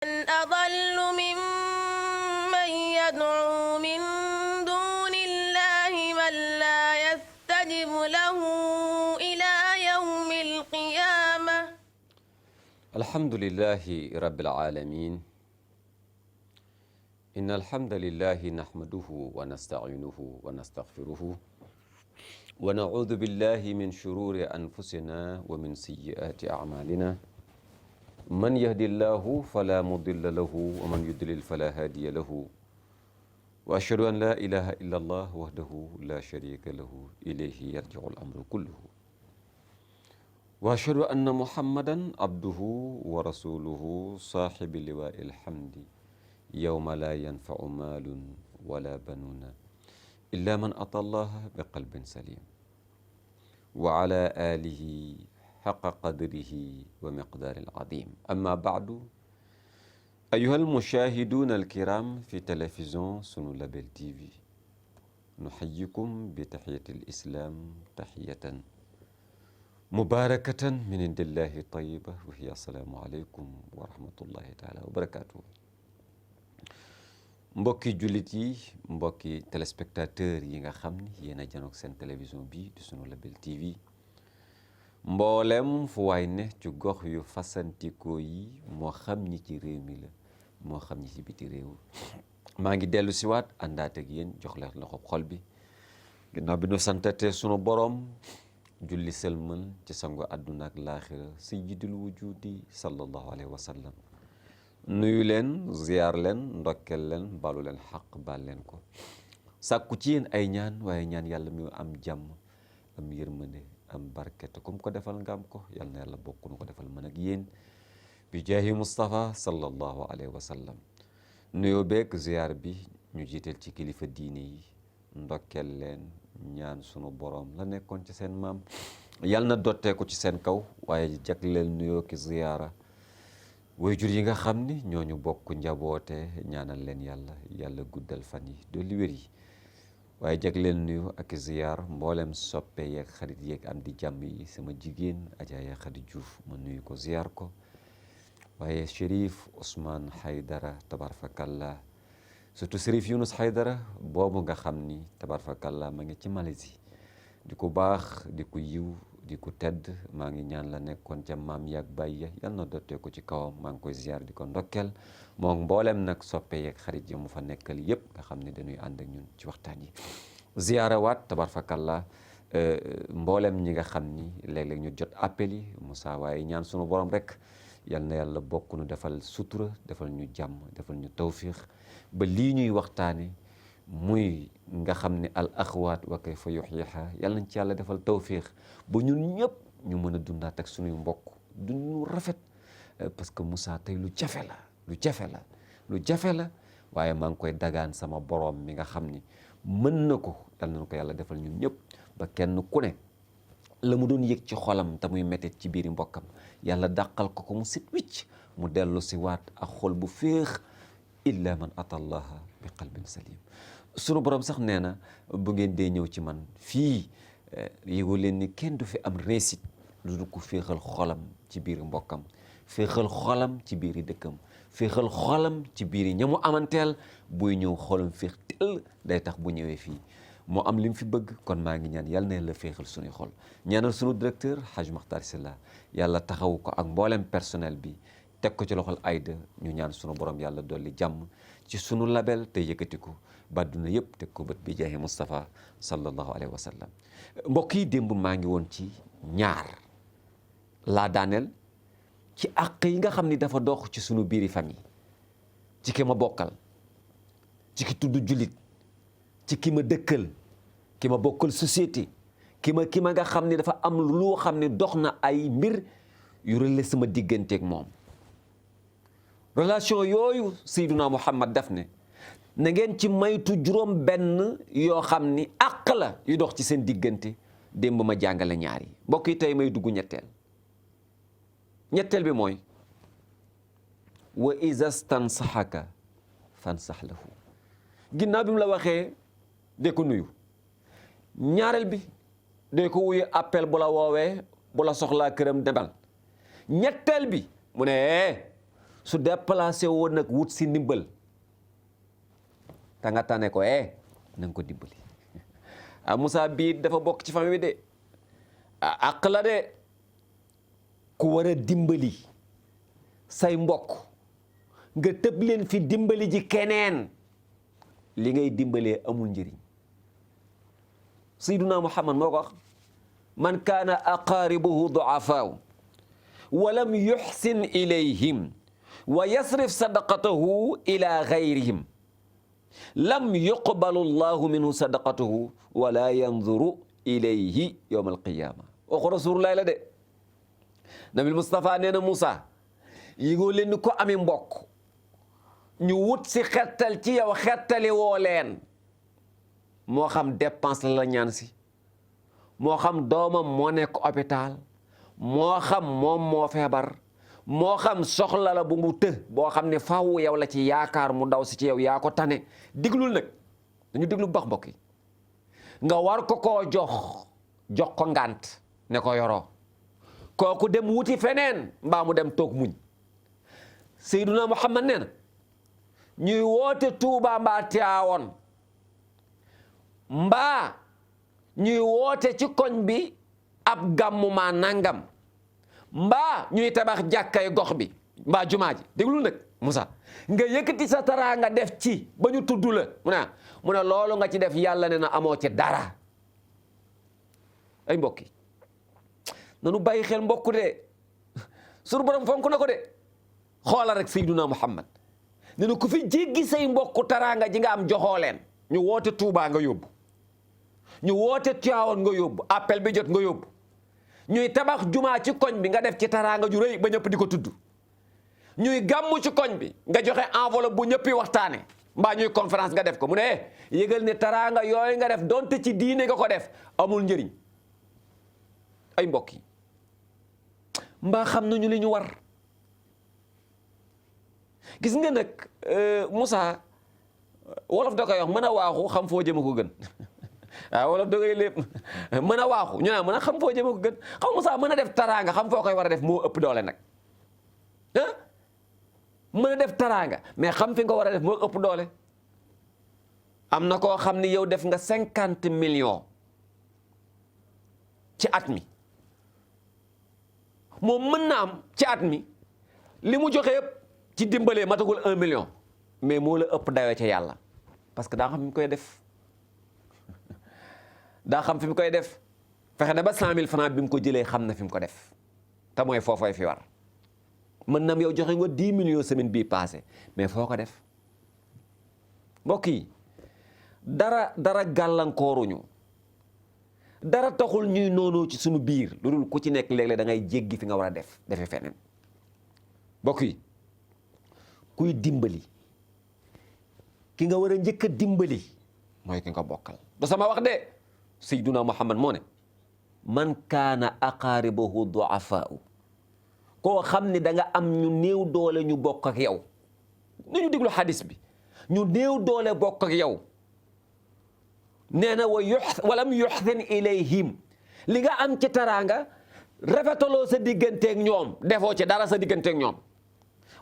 أضل ممن يدعو من دون الله من لا يستجب له إلى يوم القيامة. الحمد لله رب العالمين. إن الحمد لله نحمده ونستعينه ونستغفره ونعوذ بالله من شرور أنفسنا ومن سيئات أعمالنا. من يهد الله فلا مضل له ومن يضلل فلا هادي له وأشهد أن لا إله إلا الله وحده لا شريك له إليه يرجع الأمر كله وأشهد أن محمدا عبده ورسوله صاحب لواء الحمد يوم لا ينفع مال ولا بنون إلا من أتى الله بقلب سليم وعلى آله حق قدره ومقدار العظيم. أما بعد، أيها المشاهدون الكرام في تلفزيون سنو لابل تي في، نحييكم بتحية الإسلام تحية مباركة من عند الله طيبة وهي السلام عليكم ورحمة الله تعالى وبركاته. mbokki jullit yi, mbokki téléspectateurs yi nga xam ni yéen a janook seen télévision bi di sunu label TV, mboolem fu waay ne ci gox yu fasantikoo yi, moo xam ñi ci réew mi la moo xam ñi ci biti réew, maa ngi dellu siwaat àndaat ak yéen jox leen loxo xol bi ginnaaw bi nu santate sunu borom julli sëlmal ci sangu àdduna ak laaxira sayyidul wujudi sallallahu alayhi wa sallam. nuyu leen, ziyaar leen, ndokkel leen, balu leen xaq baal leen ko, sàkku ci yéen ay ñaan, waaye ñaan yàlla mi am jàmm, am yërmande, am barket, kum ko defal nga am ko, yàlla na yàlla bokk nu ko defal mën ak yéen bi jaahi Mustafa sallallahu alayhi wa sallam. nuyoo beek ziyaar bi ñu jiital ci kilifa diine yi, ndokkel leen, ñaan sunu borom la nekkoon ci seen maam yàlla na dottee ko ci seen kaw, waaye jagleel nuyoo ki ziyaara waajur yi nga xam ni ñooñu bokk njaboote, ñaanal leen yàlla guddal fan yi dolli wér yi, waaye jagleel nuyu ak ziyaar mboolem soppe yeeg xarit yeeg am di jàmm yi, sama jigéen Adja ya Khady Diouf ma nuyu ko ziyaar ko, waaye Chérif Ousmane Haydara tabarfakallah, surtout Chérif Younous Haydara boobu nga xam ni tabarfakallah ma ngi ci Malaisie, di ko baax, di ko yiw, di ko tedd, maa ngi ñaan la nekkoon ca maam yaag bàyyi yal na dottee ko ci kawam, maa ngi koy ziyaar di ko ndokkel moom mboolem nag soppe yeeg xarit yi mu fa nekkal yëpp nga xam ne dañuy ànd ak ñun ci waxtaan yi. ziyaara waat tabarfakallah mboolem ñi nga xam ni léeg-léeg ñu jot appel yi Moussa, waaye ñaan sunu borom rek yal na yàlla bokk nu defal sutura, defal ñu jàmm, defal ñu tawfiix ba lii ñuy waxtaane muy nga xam ne al axwaat wa kayfa yuhyiha yàlla nañ ci yàlla defal tawfiix ba ñun ñëpp ñu mën a dundaat ak suñuy mbokk dundu rafet, parce que Moussa tey lu jafe la waaye maa ngi koy dagaan sama borom mi nga xam ni mën na ko, yàlla nañ ko yàlla defal ñun ñëpp ba kenn ku ne la mu doon yëg ci xolam te muy mettit ci biiri mbokkam yàlla dàqal ko mu sit wicc, mu dellu si waat ak xol bu féex, illa man atallaha bi qalbin salim. sunu borom sax nee na bu ngeen dee ñëw ci man fii yëgoo leen ni kenn du fi am réussite lu dul ko féexal xolam ci biir mbokkam, féexal xolam ci biiri dëkkam, féexal xolam ci biiri ñamu amanteel, buy ñëw xolam féex tell day tax bu ñëwee fii moo am li mu fi bëgg. kon maa ngi ñaan yàlla na la féexal suñuy xol, ñaanal sunu directeur Hadj Makhtar Sylla yàlla taxawu ko ak mboolem personnel bi, teg ko ci loxol Aïda, ñu ñaan sunu borom yàlla dolli jàmm ci sunu label te yëkkati ko ba àdduna yëpp teg ko bët bi jaahi Mustafa sallallahu alayhi wa sallam. mbokk yi, démb maa ngi woon ci ñaar laa daaneel ci àq yi nga xam ni dafa dox ci sunu biiri famille, ci ki ma bokkal, ci ki tudd jullit, ci ki ma dëkkal, ki ma bokkal société, ki ma nga xam ni dafa am loo xam ne dox na ay mbir yu rële sama digganteeg moom. relation yooyu Seydina Muhammad daf ne na ngeen ci maytu juróom benn yoo xam ni àq la yu dox ci seen diggante. démb ma jàngale ñaar yi, mbokk yi tey may dugg ñetteel bi mooy wa iza stansahaka fansah lahu. ginnaaw bi mu la waxee de ko nuyu, ñaareel bi de ko wuyu appel bu la woowee, bu la soxlaa këram demal. ñetteel bi mu ne su déplacé woon nag wut si ndimbal ta nga tane ko na nga ko dimbali Moussa bii dafa bokk ci famille bi de àq la de ku war a dimbali say mbokk nga tëb leen fi dimbali ji keneen li ngay dimbalee amul njëriñ Sayyiduna Muhammad moo ko wax man kaana aqaaribuhu du'afaa wa lam yuhsin ilayhim wa yasrif sadaqatahu ila gayrihim lam yuqbalu llahu minhu sadaqatahu wala yanzuru ilayhi yawma alqiyama waxu rasulullahi la de nabil Mustafa nee na Moussa yigoo leen ni ko ami mbokk ñu wut si xettal ci yow xettali woo leen moo xam dépense la ñaan si moo xam doomam moo nekk hôpital moo xam moom moo feebar moo xam soxla la bu mu boo xam ne faaw yow la ci yaakaar mu daw si ci yow yaa ko tane diglul nag dañu diglu bu baax mbokk yi nga war ko koo jox ko ngant ne ko yoroo kooku dem wuti feneen mbaa mu dem toog muñ Seyduna Muhammad nee na ñuy woote Tuuba mbaa Tiwaawan mbaa ñuy woote ci koñ bi ab gàmmu maa nangam mbaa ñuy tabax jàkkay gox bi mbaa jumaa ji déglul nag Moussa nga yëkkati sa taraanga def ci ba ñu tudd la mu ne loolu nga ci def yàlla ne na amoo ci dara ay mbokki nanu bàyyi xel mbokku de sunu borom fonk na ko de xoolal rek Seyduna Muhammad ne na ku fi jéggi say mbokku taraanga ji nga am joxoo leen ñu woote Tuubaa nga yóbbu ñu woote Tiwaawan nga yóbbu appel bi jot nga yóbbu ñuy tabax jumaa ci koñ bi nga def ci taraanga ju rëy ba ñëpp di ko tudd ñuy gàmmu ci koñ bi nga joxe enveloppe bu ñëppi waxtaane mbaa ñuy conférence nga def ko mu ne yëgal ne taraanga yooyu nga def donte ci diine nga ko def amul njëriñ ay mbokk yi mbaa xam nañu li ñu war gis nga nag Moussa wolof da koy wax mën a waaxu xam foo jëm ko gën waaw wolof da koy lépp mën a waaxu ñu naan mën a xam foo jëm ko gën xam Moussa mën a def taraanga xam foo koy war a def moo ëpp doole nag mën a def taraanga mais xam fi nga war a def moo ëpp doole am na koo xam ni yow def nga 50 millions ci at mi moom mën na am ci at mi li mu joxe yëpp ci dimbalee matagul 1 million mais moo la ëpp dayoo ca yàlla parce que daa xam fi mu koy def daa xam fi mu koy def fexe na ba 100 000 francs bi mu ko jëlee xam na fi mu ko def te mooy foofooy fi war mën nam yow joxe nga 10 millions semaine bii passé mais foo ko def mbokk yi dara gàllankooruñu dara taxul ñuy noonu ci suñu biir lu dul ku ci nekk léeg-léeg da ngay jéggi fi nga war a defee feneen mbokk yi kuy dimbali ki nga war a njëkk a dimbali mooy ki nga bokkal du sama wax de Sayyiduna Muhammad moo ne man kaana aqaaribuhu du'afaa'u koo xam ne da nga am ñu néew doole ñu bokk ak yow nañu déglu xadis bi ñu néew doole bokk ak yow nee na walam yuxsin ilayhim li nga am ci taraanga rafetaloo sa digganteeg ñoom defoo ci dara sa digganteeg ñoom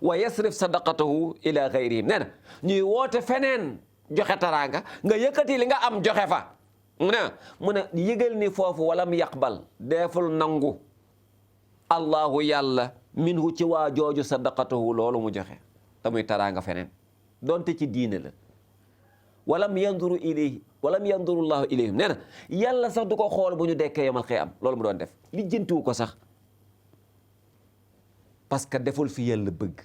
wa yasrif sadaqatahu ila gayrihim nee na ñuy woote feneen joxe taraanga nga yëkkati li nga am joxe fa mu ne yëgal ni foofu walam yaqbal deful nangu allahu yàlla minhu ci waa jooju sadaqatahu loolu mu joxe te muy taraanga feneen donte ci diine la walam yanduru ilayhi walam yanduru llahu ilayhim nee na yàlla sax du ko xool bu ñu dekkee yamal xiyaam loolu mu doon def li jëntuwu ko sax parce que deful fi yàlla bëgg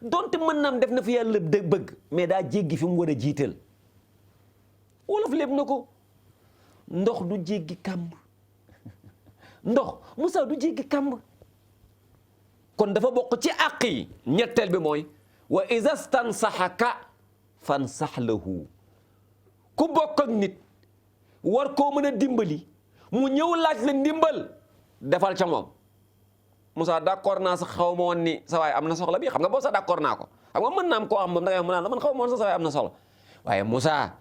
donte mën naam def na fi yàlla bëgg mais daa jéggi fi mu war a jiital wolof lépp na ko ndox du jéggi kàmb ndox Moussa du jéggi kàmb kon dafa bokk ci àq yi ñetteel bi mooy wa iza stansaxaka fansax lahu ku bokk ak nit war koo mën a dimbali mu ñëw laaj la ndimbal defal ca moom Moussa d'accord naa sax xaw ma woon ni sa waay am na soxla bi xam nga boo sax d'accord naa ko xam nga mën naa am koo xam moom da ngay mën naa man xaw ma woon sax sa waay am na soxla waaye Moussa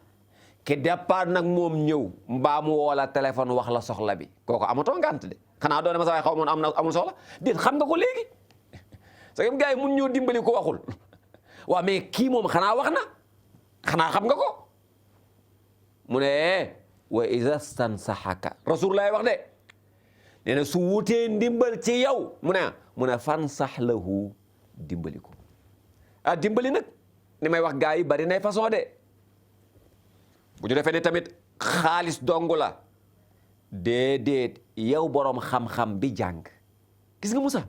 ki départ nag moom ñëw mbaa mu woo la téléphone wax la soxla bi kooku amatoo ngant de xanaa doone ma sa waay xaw ma woon amul soxla déet xam nga ko léegi sa gars yi mun ñoo dimbali ko waxul waaw mais kii moom xanaa wax na xanaa xam nga ko mu ne wa iza stansaxaka rasulullah wax de nee na su wutee ndimbal ci yow mu ne fansax lahu dimbali ko dimbali nag ni may wax gars yi bari nay façon de bu ñu defee ne tamit xaalis dong la déedéet yow borom xam-xam bi jàng gis nga Moussa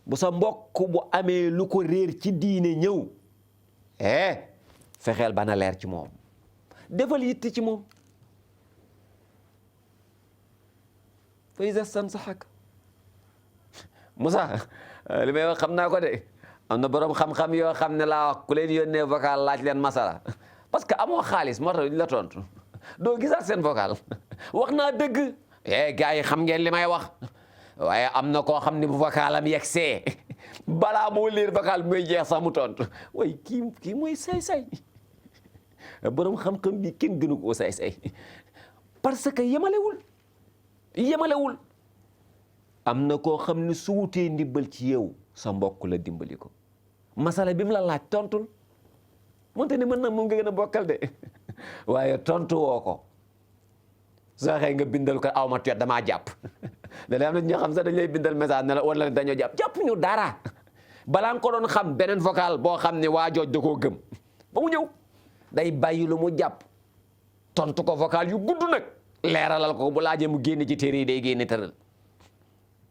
bu sa mbokk bu amee lu ko réer ci diine ñëw fexeel bana leer ci moom defal yitte ci moom fa iza stansaxaka Moussa li may wax xam naa ko de am na borom xam-xam yoo xam ne laa wax ku leen yónnee vocal laaj leen masala parce que amoo xaalis moo tax la tontu doo gisaat seen vocal wax naa dëgg gars yi xam ngeen li may wax waaye am na koo xam ne bu vocalam yegsee balaa moo lire vocal bi muy jeex sax mu tontu way kii mooy say-say borom xam-xam bi kenn gënu koo say-say parce que yemalewul am na koo xam ne su wutee ndimbal ci yow sa mbokk la dimbali ko masala bi mu la laaj tontul moonte ne mën na moom nga gën a bokkal de waaye tontu woo ko soo xëy nga bindal ko aw ma tuyet damaa jàpp da lay am na ñoo xam sax dañ lay bindal message ne la wala dañoo jàpp ñu dara balaa nga ko doon xam beneen vocal boo xam ne waa jooj da koo gëm ba mu ñëw day bàyyi lu mu jàpp tontu ko vocal yu gudd nag leeralal ko bu laajee mu génne ci téere yi day génne tëral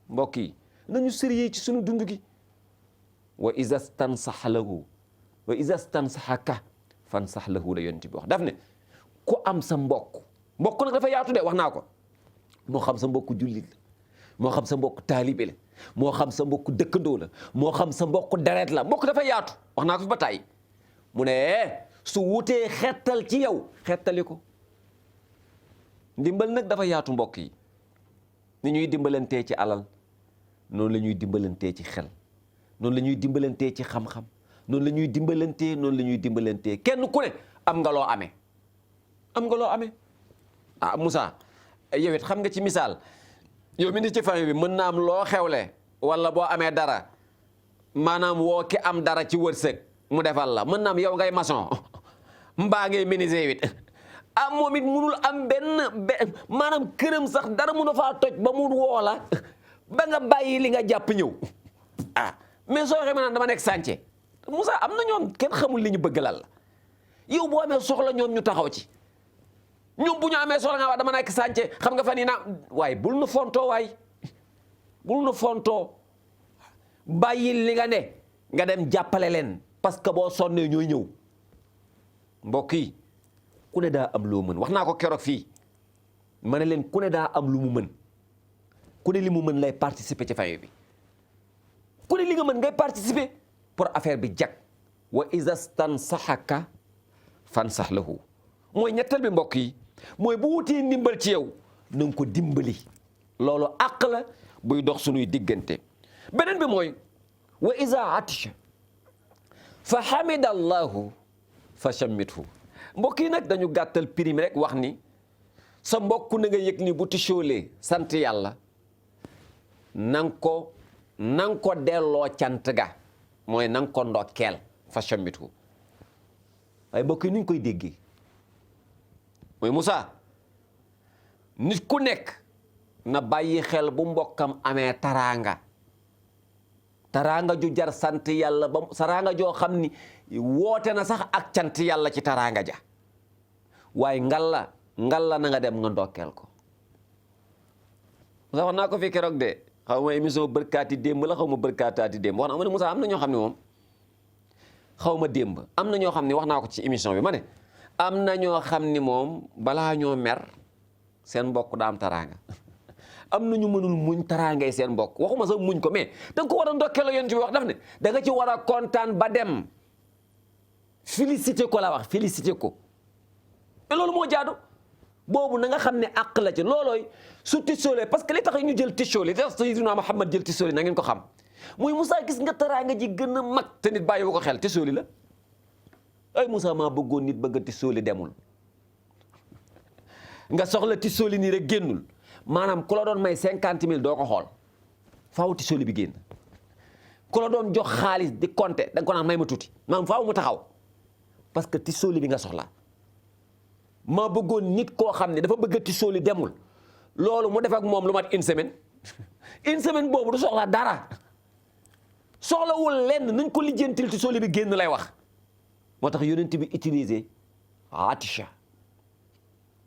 mbokk yi nañu sérieux ci sunu dund gi wa iza stansaxa lahu wa iza stansaxaka fansax lahu la yonent bi wax daf ne ku am sa mbokk nag dafa yaatu de wax naa ko moo xam sa mbokk jullit la moo xam sa mbokk taalibe la moo xam sa mbokk dëkkandoo la moo xam sa mbokk deret la mbokk dafa yaatu wax naa ko fi ba tàyyi mu ne su wutee xettal ci yow xettali ko ndimbal nag dafa yaatu mbokk yi ni ñuy dimbalantee ci alal noonu la ñuy dimbalantee ci xel noonu la ñuy dimbalantee ci xam-xam noonu la ñuy dimbalantee kenn ku ne am nga loo amee Moussa yow it xam nga ci misaal yow mi ni ci famille bi mën na am loo xewle wala boo amee dara maanaam woo ki am dara ci wërsëg mu defal la mën na am yow ngay maçon mbaa ngay menuisier it moom it munul am maanaam këram sax dara mun a faa toj ba mu woo la ba nga bàyyi li nga jàpp ñëw mais soo xamee naan dama nekk sànce Moussa am na ñoom kenn xamul li ñu bëgg lal la yow boo amee soxla ñoom ñu taxaw ci ñoom bu ñu amee soxla nga wax dama nekk sànce xam nga fan yii waaye bul nu fontoo bàyyi li nga ne nga dem jàppale leen parce que boo sonnee ñooy ñëw mbokk yi ku ne daa am loo mën wax naa ko keroog fii ma ne leen ku ne daa am lu mu mën ku ne li mu mën lay participer ci famille bi ku ne li nga mën ngay participer pour affaire bi jag wa iza stansaxaka fansax lahu mooy ñetteel bi mbokk yi mooy bu wutee ndimbal ci yow na nga ko dimbali loolu àq la buy dox sunuy diggante beneen bi mooy wa iza atisha fa hamida allahu fa shammithu mbokk yi nag dañu gàttal prime rek wax ni sa mbokk na nga yëg ni bu tisoolee sant yàlla nang ko delloo cant ga mooy nang ko ndokkeel fa shammithu waaye mbokk yi ni ñu koy déggee mooy Moussa nit ku nekk na bàyyi xel bu mbokkam amee taraanga ju jar sant yàlla ba taraanga joo xam ni woote na sax ak cant yàlla ci taraanga ja waaye ngalla na nga dem nga ndokkeel ko Moussa wax naa ko fi keroog de xaw ma émission bërkaati démb la xaw ma bërkaataati démb wax na ma ne Moussa am na ñoo xam ne moom xaw ma démb am na ñoo xam ne wax naa ko ci émission bi ma ne am na ñoo xam ni moom balaa ñoo mer seen mbokk daa am taraanga am na ñu mënul muñ taraangay seen mbokk waxuma sax muñ ko mais da nga ko war a ndokkeel yoon ci wax daf ne da nga ci war a kontaan ba dem félicité ko la wax félicité ko te loolu moo jaadu boobu na nga xam ne àq la ci loolooy su tisoolee parce que li tax ñu jël tisooli te Sayyidina Muhammad jël tisooli na ngeen ko xam muy Moussa gis nga taraanga ji gën a mag te nit bàyyi ko xel tisooli la ay Moussa maa bëggoon nit bëgg a tisooli demul nga soxla tisooli nii rek génnul maanaam ku la doon may 50 000 doo ko xool faaw tisooli bi génn ku la doon jox xaalis di compter da nga ko naan may ma tuuti maam faaw mu taxaw parce que tisooli bi nga soxla ma bëggoon nit koo xam ne dafa bëgg tisooli demul loolu mu def ak moom lu mat une semaine boobu du soxla dara soxlawul lenn nañ ko lijjantil tisooli bi génn lay wax moo tax yonent bi utiliser atisha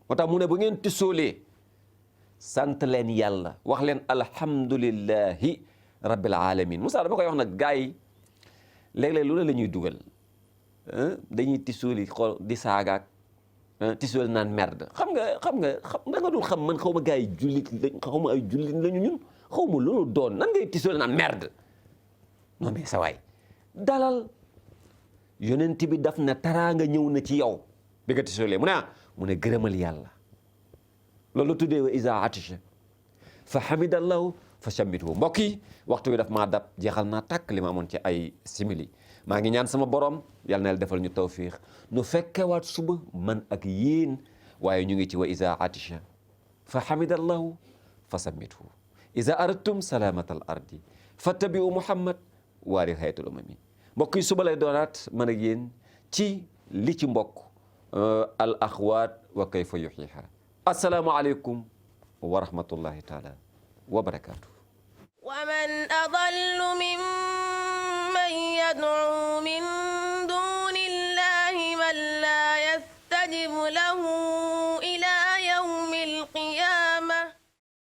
moo tax mu ne bu ngeen tisoolee sant leen yàlla wax leen alhamdulillahi rabbil alamin Moussa dama koy wax nag gars yi léeg-léeg lu la ñuy dugal dañuy tisooli xool di saagaak tisooli naan merde xam nga da nga dul xam man xaw ma gars yi jullit xaw ma ay jullit lañu ñun xaw ma loolu doon nan ngay tisooli naan merde non mais sa waay dalal yonent bi daf na taraanga ñëw na ci yow bi nga tisoolee mu ne gërëmal yàlla loolu tuddee wa iza atisha fa hamidallahu fa shammithu mbokk yi waxtu wi daf maa dab jeexal naa tàkk li ma amoon ci ay simili maa ngi ñaan sama borom yàlla na yàlla defal ñu tawfiix nu fekkewaat suba man ak yéen waaye ñu ngi ci wa iza atisha fa hamidallahu fa shammithu iza aradtum salaamata al ardi fattabi'u muhammad waari xayatul umami mbokk yi suba lay doonaat man ak yéen ci li ci mbokk al axwaat wa kayfa yuhyiha assalaamu aleykum wa rahmatullahi taala wa barakaatu ومن أضل ممن يدعو من